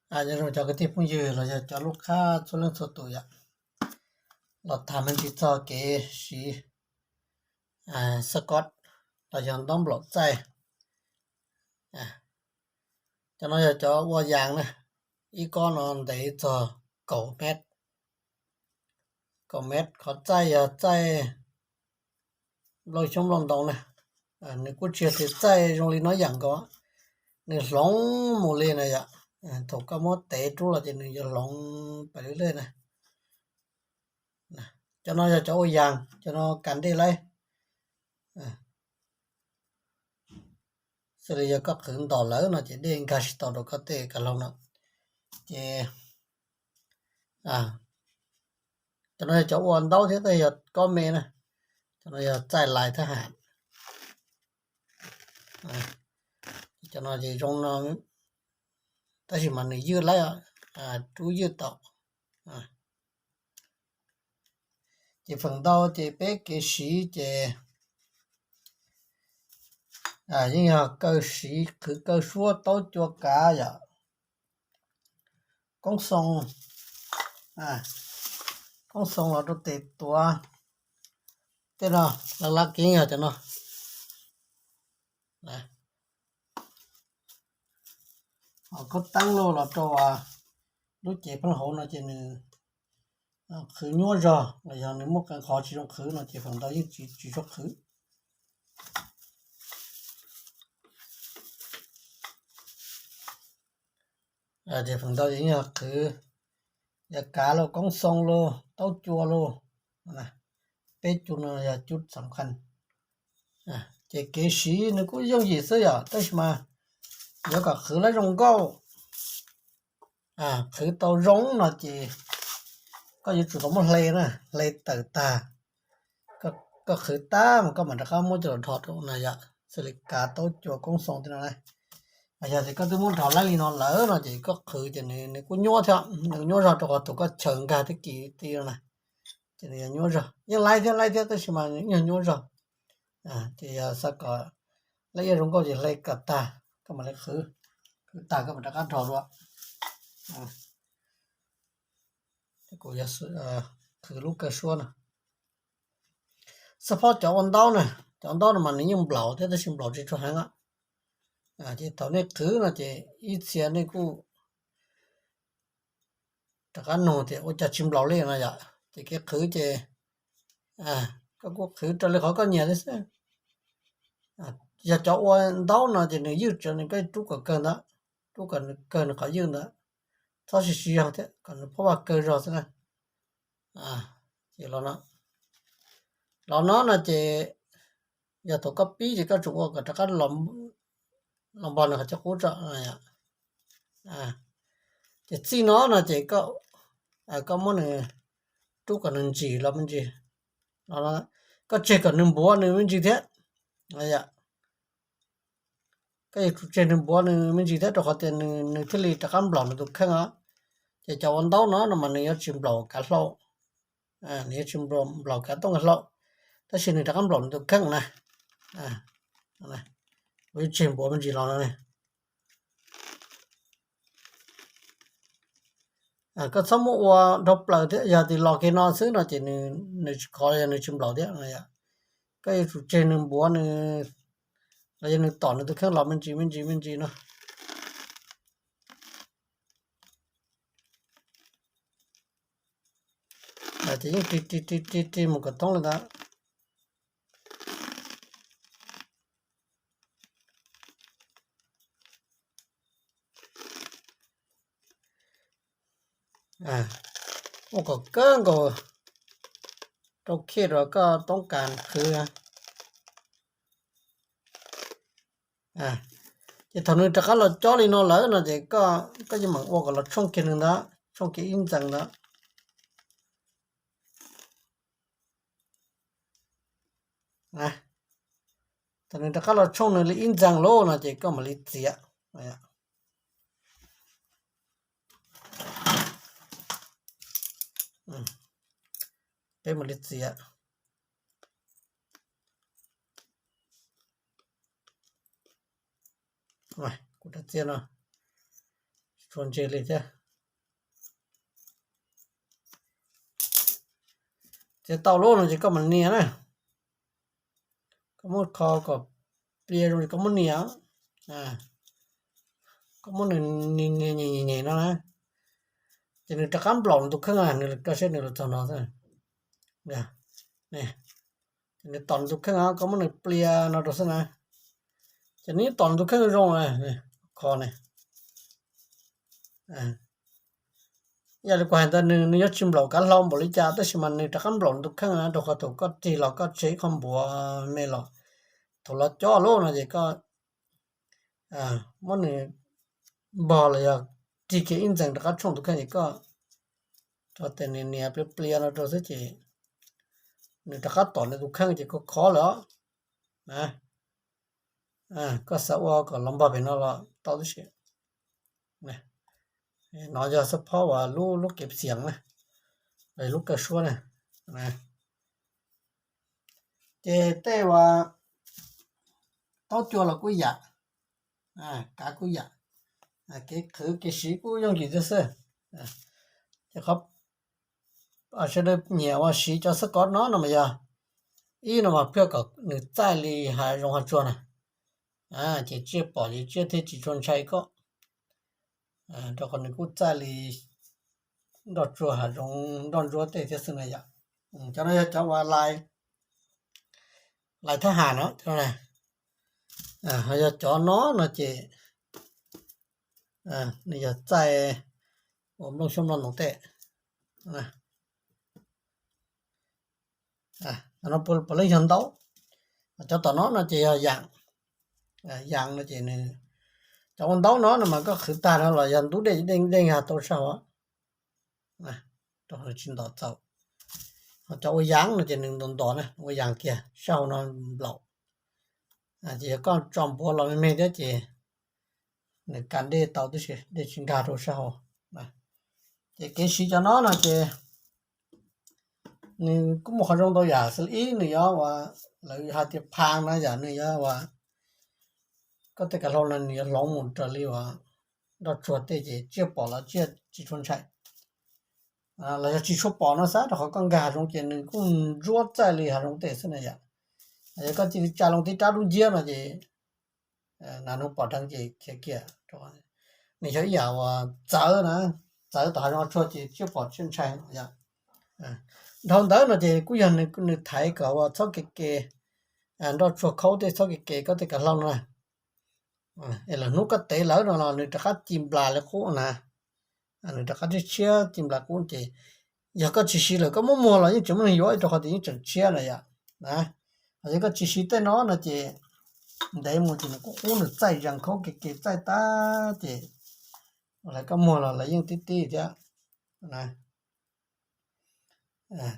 Nyob zoo cov kwv tij phooj ywg los yog cov lub qab txhua leej txhua tus yom, los tham me ntsis txog kev siv xab kod los yog ntaub nplaum txaij. Cov no yog cov ua yas na, ib kob no ntev txog kaum mev, kaum mev. Qhov txaij yog txaij nplooj xyoob nplooj ntoo na, nws kuj tsis yog tias txaij zoo li no yam nkaus, nws hloov mus li na yom. Thaum koj muab tev rub los ces nws yuav hloov pem lwj lwj na. Cov no yog cov ua yas, cov no kas dej laib. Xws li yog koj qhwv ntos lawm no ces dej nkag tsis tau rau koj tej kas hlau no. Ces cov no yog cov ua ntaub thiab tab sis yog kob me na. Cov no yog txaij lais thab ham. Cov no ces zoo no, tab sis mas nws ywj laib, rub ywj tau. Ces feem ntau ces peb kev siv ces yeej yog kaw siv qhwv kaw suab taub cua kav yom. Koob xoo, koob xoo los rau tes tuav, tej no laj laj kev yog cov no. Ho khaub teeb los los rau lub cev pheej hauv no ces nws qhwv nyuaj zog los yog nws muaj qee qhov tsis zoo qhwv no ces feem ntau yeej tsis tshua qhwv. Ces feem ntau ces yeej yog qhwv yas kav los koob xoo los taub cua los, peb cub no yog cub xam khaj. Ces kev siv nws kuj yooj yim xwb yom, tab sis mas yuav kom qhwv lawv zoo nkauj. Qhwv tau zoo no ces koj yuav tsum tau muab hle na, hle tawm tag. Koj qhwv tag mas koj mam rov qab muab coj los dhos rau no yom, xws li kav taub cua koob xoo tej no na. Yog tias koj twb muab dhos laib li no lawm no ces koj qhwv ces nws kuj nyuaj thiab, nws nyuaj zog rau qhov thaum koj chaws nkag tib kis ti no na, ces nws yog nyuaj zog, yeej laib thiab laib thiab tab sis mas nyuaj nyuaj zog. Ces yog xav kom lawv ib zoo nkauj ces hle kom tag koj mam li qhwv, qhwv tag koj mam rov qab dhos dua. Kuv qhwv lub kaw suab no. Xab phob cov ua ntaub na, cov ntaub no mas nws yeej nplaum thiab tab sis nplaum tsis tshua heev. Ces thaum nej qhwv no ces ib txhia nej kuj rov qab nug tias ua cas tsis nplaum li no yom, ces kev qhwv ces koj kuj qhwv raws li qhov koj nyiam li xwb. Yog cov ua ntaub no ces nws ywj tsawv, nws koj rub kom kawg ntawd, rub kom nws kawg nws qhov ywj ntawd, txhob siv siv zog thiab kom nws phob vaj kawg zog xwb na. Ces los no, los no no ces yog thaum koj pib ces koj tsum ua kom rov qab los npog nws qhov chaw qub tso. Ces txij no no ces koj muab nws rub kom nws ntsim los me ntsis, koj tseg kom nws npuav nws me ntsis thiab. Koj yuav tsum tseg nws npuav nws me ntsis thiab rau qhov tias nws thiaj li rov qab nplaum nws tus kheej os. Ces cov ua ntaub no no mas nws yuav tsis nplaum kav hlau, nws yuav tsis nplaum kav tooj kav hlau, tab sis nws rov qab nplaum nws tus kheej na. Kuv yuav tseg npuav me ntsis los no ne. Koj txhob muab ua dhau plaws thiab, yog tias los kiag no xwb no ces nws tsis khov los yog nws tsis nplaum thiab. Koj yuav tsum tseg nws npuav nws, los yog nws tom nws tus kheej los me ntsis me ntsis me ntsis no. Ces yeej ris ris ris ris ris mus kom thoob li ntawd. Ua kom kawg nkaus rau khej rau koj toob kas qhwv. Ces thaum nws rov qab los cob li no lawm no ces koj yeej mam ua kom los tshooj kiag nws ntawd, tshooj kiag ib ntxees ntawd. Thaum nws rov qab los tshooj nws li ib ntxees lawm no ces koj mam li txiav. Peb mam li txiav. Kuv rab txiaj no, Tshua ntseg li thiab. Ces tau lub no ces koj mam nias na. Koj muab kho kom plia zoo ces koj muab nias. Koj muab nws nias nias nias nias no na, ces nws rov qab nplaum nws tus kheej, nws koj saib nws los txog no xwb. Ces nws tom nws tus kheej, koj muab nws plia no rau xwb na, ces nws yeej tom nws tus kheej zoo. Kho ne, ib yam li kuv hais ntawd, nws nws yuav tsis nplaum kav hlau npaum li cas tab sis mas nws rov qab nplaum nws tus kheej na, rau qhov thaum koj rig los koj tseg ib qho npuav me los, thaum los cob lub no ces koj muab nws npog los yog rig kiag ib ntxees rov qab tshooj tus kheej ces koj rau tes nias nias plia plia no rau xwb ces nws rov qab tom nws tus kheej ces koj khov lawm os. Koj xav ua kom los npog pem no los tau tib si. No yog xab phob uas lub lub kev xiav na, lub kaw suab na. Ces tej uas taub cua los kuj yam, kav kuj yam, kev qhwv kev siv kuj yooj yim thiab xwb. Ces qhov sawv daws nyiam uas siv cov xab kov no no mas yog ib no mas phiaj kom nws txaij li hav zoov hav tsuag na, ces tsiaj pom ces tsiaj thiaj tsis tshua ntshai koj, rau qhov nws kuj txaij li nroj tsuag hav zoov nroj ntsuab tej thiab xwb na yom. Cov no yog cov uas lais thab ham no, ho yog cov no no ces nws yog txaij ua nplooj xyoob nplooj ntoos tej. No puav leej yog ntaub. Cov tom no no ces yog yaam, yaam no ces nws, cov ua ntaub no no mas koj qhwv tag no los yog ntub dej dej nkag tau sab hauv, rau tsis ntos txaus. Ho cov ua yaav no ces nws ntos ntos na, ua yaav kiag sab hauv no nplaum. Ces yog koj tso npuav los me me thiab ces nws ka dej tau tib si, dej tsis nkag rau sab hauv. Ces kev siv cov no no ces nws kuj muaj qhov zoo ntau yam xws li ib nws yuav uas lawv hais tias phaj na yom, nws yuav uas koj tej kav hlau no nws yuav hloov mus raws li uas nroj tsuag tej ces tsiaj pom los tsiaj tsis tshua ntshai. Los yog tsis tshua pom no xav rau qhov koj nkag hav zoov ces nws kuj ntsuab txaij li hav zoov tej xwb na yom. Yog koj cia li tsa loo tib rab dub nciab no ces nas noog pom dheev ces khiav kiag. Nws yog ib yam uas txawv na, txawv tom hav zoov tsuag ces tsiaj pom tsiaj ntshai yom. Dhau ntawd no ces kuj yog nws thaiv kom uas txhob ke ke, nroj tsuag khaub tej txhob ke ke koj tej kav hlau no na. Es lwm hnub koj tev lawm no los nws rov qab ci nplas li qub na. Nws rov qab tshiab tshiab ci nplas qub ces yog koj tsis siv lawm koj muab muag los yeej tseem muaj neeg yuav rau qhov tias yeej tseem tshiab na yom. Yog koj tsis siv tej no no ces ntev mus ces nws kuj qub nws txaij zees khaub ke ke txaij tag ces lawv koj muag los lawv yeej tib tib thiab.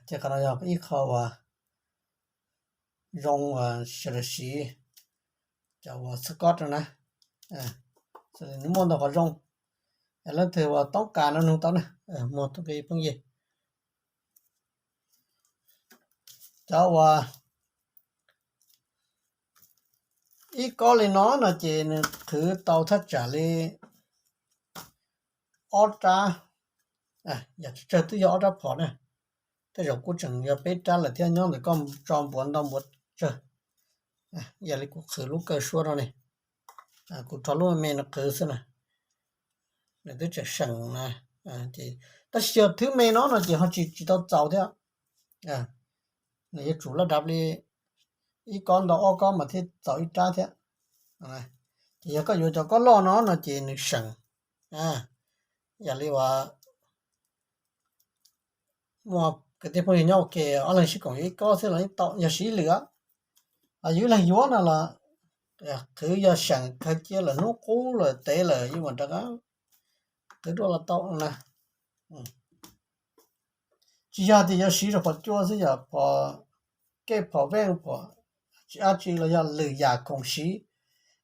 Ces qhov no yog ib qho uas zoo uas sawv daws siv cov uas xab kod no na. Nws muaj ntau qhov zoo, leej twg uas toob kas no nug tau na, muag tau phooj ywg. Cov uas ib kob li no no ces nws qhwv tau thaj tsam li ob rab, yam tsawg tsawg twb yog ob rab phom na. Tej zaum kuj tseem yog peb rab lawm thiab nyob ntawm koj tso npuav ntau npuav tsawg. Yam li kuv qhwv lub kaw suab no ne, kuv rho lub me no qhwv xwb na, nws twb tseem seem na. Tab sis yog thwb me no no ces ho tsis tsis tau txaus thiab. Nws yuav tsum laj dav li ib kob ntau ob kob mas thiaj txaus ib rab thiab. Ces yog koj yuav cov kob loj no no ces nws seem. Yam li uas muaj kwv tij phooj ywg nyob ua ke ob leeg sib koom yuav ib kob xwb los yeej tau, yog siv ib lwm. Yus ib leeg yuav no los qhwv yog seem khaws cia lawm hnub qub lawm tev lawm yeej mam rov qab qhwv dua los tau na. Tsis yog tias yuav siv rau phom cua xwb, yog phom kej phom veej phom tsis ab tsi los yog lwm yam khoom siv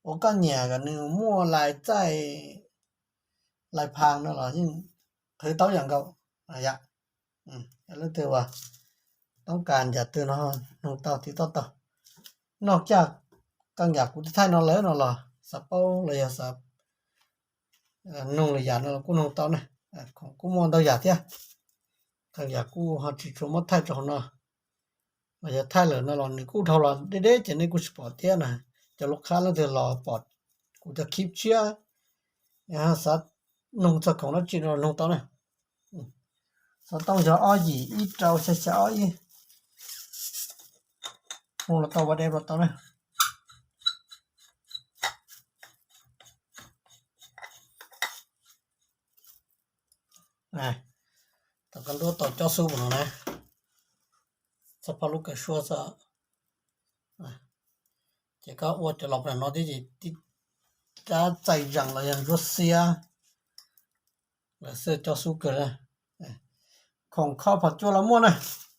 uas koj nyiam kom nws muaj lais txaij lais phav no los yeej qhwv tau ib yam nkaus. Yom, leej twg uas toob kas yam twg no nug tau tiv toj tau. Noj caj koj nyiam kuv tus thaij no lawm no los xav paub los yog xav Noog lwm yam no los kuj noog tau na. Khoom kuj muaj ntau yam thiab. Tau yam kuj ho tsis tshua muab thaij rau hauv no, los yog thaij lawm no los nws kuj dhau los deb deb ces nej kuj tsis pom thiab na. Cov lub qhab leej twg los pom kuv cov clip tshiab, xav noog txog khoom dab tsi no los noog tau na. Xov tooj yog ob yim ib rau xya xya ob ib. Hu los tau, WhatsApp los tau na. Tom koj nruab tau cob xub no na, txhob pab lub kawm suab xwb. Ces koj ua cov los no tib si, tib rab txaij zeem los yog ntsuab xiab, lawv xwb cob xub kawg. Khoom kho phom cua los muaj na.